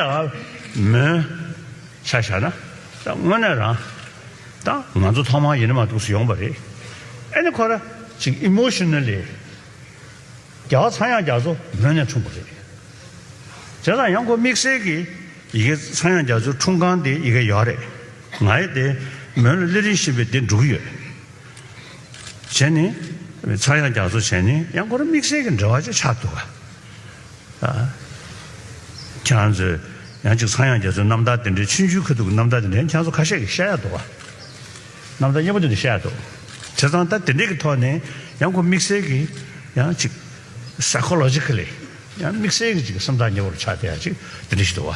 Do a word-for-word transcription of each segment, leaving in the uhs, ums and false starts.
ད་མོན་ཆ་བཞག་ན་ད་དངོས་གནས་རང་ད་ང་ཚོ་ཐོག་མར་ཡིན་ན་མ་གཏོགས་སུ་ཡོང་པ་རེད། ཨེ་ནི་ཁོ་ར་ཅིག་ཨི་མོ་ཤི་ན་ལི་རྒྱལ་བ་ཚངས་དབྱངས་རྒྱ་མཚོ་མོན་ནས་འཁྲུངས་པ་རེད། བྱས་ཙང་ཡང་ཁོ་དམིགས་བསལ་གྱི་ཡི་གེ་ཚངས་དབྱངས་རྒྱ་མཚོའི་འཁྲུངས་ཁང་དེ་ཡི་གེ་ཡོད་རེད། ང་ཡི་དེ་མོན་ལ་སླེབས་རིམ་བཞིན་པའི་དེ་འགྲོ་གི་ཡོད། བྱས་ནས་ཚངས་དབྱངས་རྒྱ་མཚོ་བྱས་ནས་ཡང་ཁོ་ར་དམིགས་བསལ་གྱི་འབྲེལ་བ་ཅིག་ཆགས་འདུག་ག་ཨ། ཁྱེད་རང་ཚོས་ཡང་ཅིག་ཚངས་དབྱངས་རྒྱ་མཚོའི་རྣམ་ཐར་དེ་འདྲའི་ཆུང་ཆུང་ཁ་ཐུག་གི་རྣམ་ཐར་དེ་འདྲའི་ཁྱེད་རང་ཚོ་ཁ་ཤས་ཀྱིས་བཤད་ཡ་འདུག་བ། རྣམ་ཐར་སྙན་པོ་དེ་འདྲ་བཤད་ཡ་འདུག་བྱས་ཙང་ད་དེ་འདྲའི་གི་ཐོག་ནས་ཡང་ཁོ་དམིགས་བསལ་གྱི་ཡང་ཅིག་སའི་ཁོ་ལོ་ཇི་ཁ་ལི་ཡང་དམིགས་བསལ་གྱི་ཅིག་སེམས་ཐག་ཉེ་བོར་ཆགས་བསྡད་ཡ་ཅིག་དེ་འདྲ་ཞིག་འདུག་བ།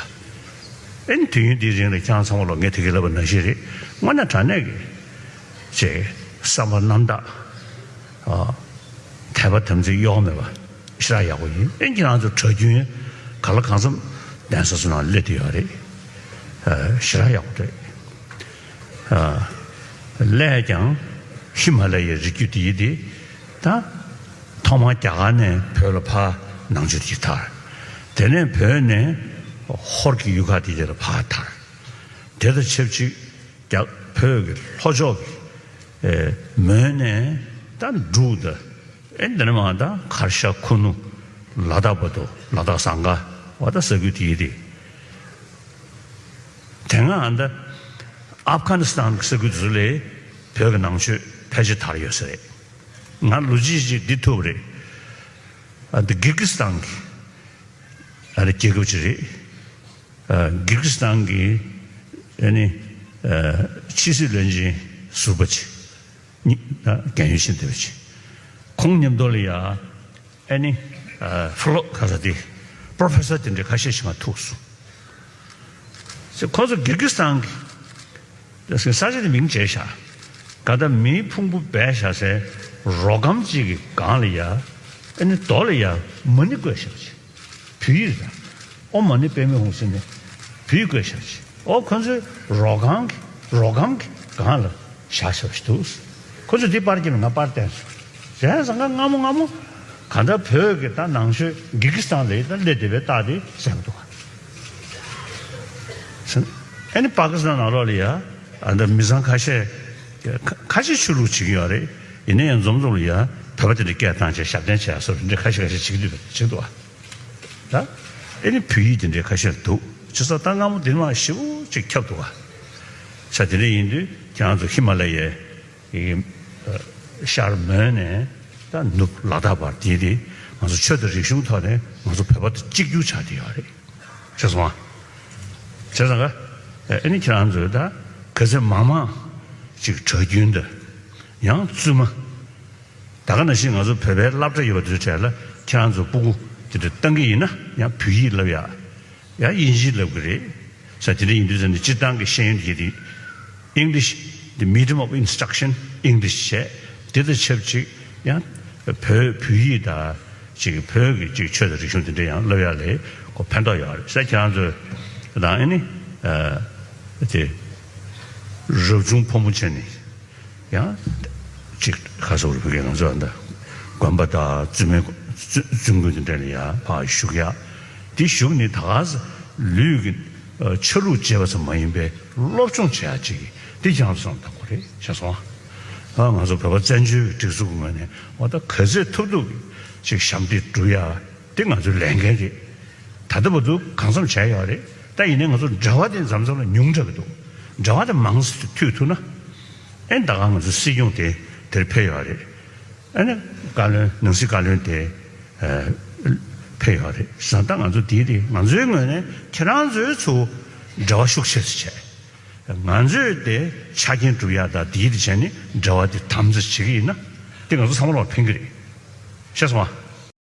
ཨེ་ནི་དུས་ཡུན་འདིའི་རིང་ལ་ཁྱེད་རང་ཚང་མ་ལོ་ངས་དེ་གི་ལབ་པ་ནང་བཞིན་རེད། དངོས་གནས་དྲང་གནས་ཀྱི་ཅིག་བསམ་པ་རྣམ་དག་ཨ། དད་པ་དམ་ཚིག་གཡོ་བ་མེད་པ་ཞེ་དྲག་ཡག་པོ་ཡིན། ཨེ་ཁྱེད་རང་ཚོ་གྲྭ་རྒྱུན་གང་ལ་གང་འཚམ་གདན་ས་ཚོ་ནང་སླེབས་བསྡད་ཡོད་རེད། ཨ། ཞེ་དྲག་ཡག་པོ་རེད། ཨ། སླད་ཀྱང་ཧི་མ་ལ་ཡའི་རི་རྒྱུད་འདི་ཡི་དེ་ད་ཐོག་མར་རྒྱ་གར་ནས་བོད་ལ་ཕར་ནང་ཆོས་དེ་དར། དེ་ནས་བོད་ནས་ཧོར་གྱི་ཡུལ་ཁག་དེ་དེ་ལ་ཕར་དར། དེ་དང་ཆབས་ཅིག་རྒྱ་བོད་ཀྱི་ལྷོ་ཕྱོགས་ཀྱི་ཨེ་མོན་ནས་ད་འབྲུག་དང་ཨེ་འདི་ནས་མར་ད་གར་ཤ་ཁུ་ནུ་ལ་དྭགས་བར་དུ་ལ་དྭགས་ཟངས་དཀར་བ་ད་ས་ཁུལ་དེ་ཡི་དེ། དེ་སྔ་ཨ་ད་ཨབ་གྷ་ནི་སི་ཐན་གྱི་ས་ཁུལ་དེ་ཚོ་ལས་བོད་ཀྱི་ནང་ཆོས་ཕལ་ཆེར་དར་ཡོད་ས་རེད། ང་ལོ་རྒྱུས་ཅིག་འདི་ཐུབ་རེད། ཨ་ད་གིར་གི་སི་ཐན་གྱི་ཨ་རེ་རྒྱལ་ཁབ་ཅིག་རེད། ཨ་གིར་གི་སི་ཐན་གྱི་ཨ་ནི་ཨ་ཕྱི་སྲིད་བློན་ཆེན་ཟུར་པ་ཅིག་ཉི་ཨ་རྒན་ཡོལ་ཕྱིན་བསྡད་པ་ཅིག་ཁོང་མཉམ་དུ་ལ་ཡ་ཨ་ནི་ཨ་ཕེ་ལོ་ག་ས་དེ་པྲོ་ཕེ་སར་དེ་འདྲའི་ཁ་ཤས་ཤིག་ང་ཐུག་སོང་། ཁོ་ཚོ་གིར་གི་སི་ཐན་གྱི་ས་ཆ་དེ་མིང་བརྗེས་བཞག་ག་ད་མིའི་ཕུང་པོ་སྦས་བཞག་སའི་རོ་སྒམ་གཅིག་གི་སྒང་ལ་ཡ་ཨ་ནི་རྡོ་ལ་ཡ་མ་ཎི་བརྐོས་བཞག་ཅིག་བོད་ཡིག་རེད། ཨོཾ་མ་ཎི་པདྨེ་ཧཱུྃ་ཟེར་ནས་བོད་ཡིག་བརྐོས་བཞག་ཅིག་ཨོ་ཁོ་ཚོའི་རོ་སྒམ་གྱི་རོ་སྒམ་གྱི་སྒང་ལ་བཞག་བཞག་ཅིག་འདུག་ཁོ་ཚོས་དེ་པར་བརྒྱབ་ནས་ང་པར་བསྟན་སོང་། བྱས་ཙང་ང་སྔ་མོ་སྔ་མོ་ག་ད་བོད་ཀྱི་ད་ནང་ཆོས་གིར་གི་སི་ཐན་ལ་ཡ་ད་སླེབས་བསྡད་པའི་རྟགས་དེ་གསལ་པོ་འདུག་ག་ཨ་ནི་པ་ཀི་སི་ཐན་ནང་ལོགས་ལ་ཡ་ཨ་ད་མི་ཚང་ཁ་ཤས་ཁ་ཁ་ཤས་ཆོས་ལུགས་བྱེད་ཀྱི་ཡོད་རེད། ཡིན་ན་ཡང་འཛོམས་འཛོམས་ལ་ཡ་བོད་པ་དེ་འདྲ་སྐད་བཏང་བྱས་ཞབས་བརྟན་བྱས་སོགས་དེ་འདྲ་ཁ་ཤས་ཁ་ཤས་བྱེད་ཀྱི་འདུག་བྱེད་འདུག་ཨ། ད་ཨེ་ནི་བོད་ཡིག་དེ་འདྲའི་ཁ་ཤས་འདུག་བྱས་ཙང་ད་སྔ་མོ་དེ་མ་ཞེ་པོ་ཅིག་ཁྱབ་འདུག་ག་ས་དེ་འདྲ་ཡིན་དུས་ཁྱེད་རང་ཚོ་ཧི་མ་ལ་ཡའི་ཤར་མོན་ནས་ད་ནུབ་ལ་དྭགས་བར་དེ་དེ་ང་ཚོ་ཆོས་དང་རིག་གཞུང་ཐོག་ནས་ང་ཚོ་བོད་པ་དང་གཅིག་གྱུར་ཆགས་བསྡད་ཡོད་རེད། ཤེས་སོང་ཨ། བྱས་ཙང་ག་ཨེ་ནི་ཁྱེད་རང་ཚོས་ད་ག་ཚོད་མང་མང་ཅིག་གྲྭ་རྒྱུན་དང་ཡང་བཙུན་མ། ད་ག་ནང་བཞིན་ང་ཚོ་བོད་པའི་སློབ་གྲྭ་ཡོད་པ་དེ་ཚོའི་གྲས་ལ་ཁྱེད་རང་ཚོ་སྤུ་གུ་དེ་འདྲ་བཏང་གི་ཡིན་ན་ཡང་བོད་ཡིག་བསླབ་ཡ། ཡང་དབྱིན་ཇི་བསླབ་གི་རེད། ས་དེ་འདྲ་ཡིན་དུས་ཙང་ནས་སྤྱིར་བཏང་གི་ཤེས་ཡོན་དེ་དེ་English the medium of instruction English བྱས་དེ་དང་ཆབས་ཅིག་ཡང་བོད་བོད་ཡིག་དང་ཅིག་བོད་ཀྱི་ཅིག་ཆོས་དང་རིག་གཞུང་དེ་འདྲ་ཡང་བསླབ་ཡ་ལས་ཁོ་ཕན་ཐོགས་ཡོད་རེད་ས་ཁྱེད་རང་ཚོས་དང་ཨ་ནི་དེ་རབ་བྱུང་ཕོ་མོ་བྱས་ནས། ཡང་ཅིག་ཁ་སོག་རུ་བུ་གའི་ང་ཚོ་འདི་དགོན་པ་དང་བཙུན་མའི་བཙུན་དགོན་དེ་འདྲ་ལ་ཡང་ཕར་བཞུགས་ཡ། དེ་བཞུགས་ནས་ད་ག་ས་ལུས་ཀྱི་ཆ་ལུགས་བརྗེས་པ་ཙམ་མ་ཡིན་པའི་སློབ་སྦྱོང་བྱེད་ཡ་ཅིག་དེ་ཀྱང་བསམ་བཏང་དགོས་རེད་ཤེས་སོང་ཨ། ང་ཚོ་བོད་པ་བཙན་བྱོལ་གྱི་སྒྲིག་འཛུགས་ཀྱི་ངོས་ནས་འོ་ད་ག་ཚོད་ཐུབ་ཐུབ་ཅིག་ཞབས་འདེགས་སྒྲུབ་ཡ་དེ་ང་ཚོའི་ལས་འགན་རེད། ད་ལྟ་བར་དུ་གང་འཚམ་བྱས་ཡོད་རེད། ད་ཡིན་ནའི་ང་ཚོ་འབྲེལ་བ་དེ་མཚམས་མཚམས་ལ་ཉུང་དྲགས་ཀྱི་འདུག་འབྲེལ་བ་དེ་མང་ཙམ་མཐུད་ཐུབ་ན། ཨེ་ད་ག་ང་ཚོ་སྲིད་སྐྱོང་དེ་དེར་ཕེབས་ཡོད་རེད། ཨ་ནི་བཀའ་བློན་ནང་སྲིད་བཀའ་བློན་དེ་ཨ་ཕེབས་ཡོད་རེད། བྱས་ཙང་ད་ང་ཚོ་དེའི་དེ་ང་ཚོའི་ངོས་ནས་ཁྱེད་རང་ཚོའི་ཚུར་འབྲེལ་བ་ཤུགས་ཆེ་ཙམ་བྱས། ང་ཚོས་དེ་ཆ་རྐྱེན་སྒྲུབ་ཡག་དང་དེའི་དེ་བྱས་ནས་འབྲེལ་བ་དེ་དམ་འཛིན་བྱེད་ཀྱི་ཡིན་ན་དེ་ང་ཚོ་ཚང་མ་ལ་ཕན་གྱི་རེད། ཤེས་སོང་ཨ།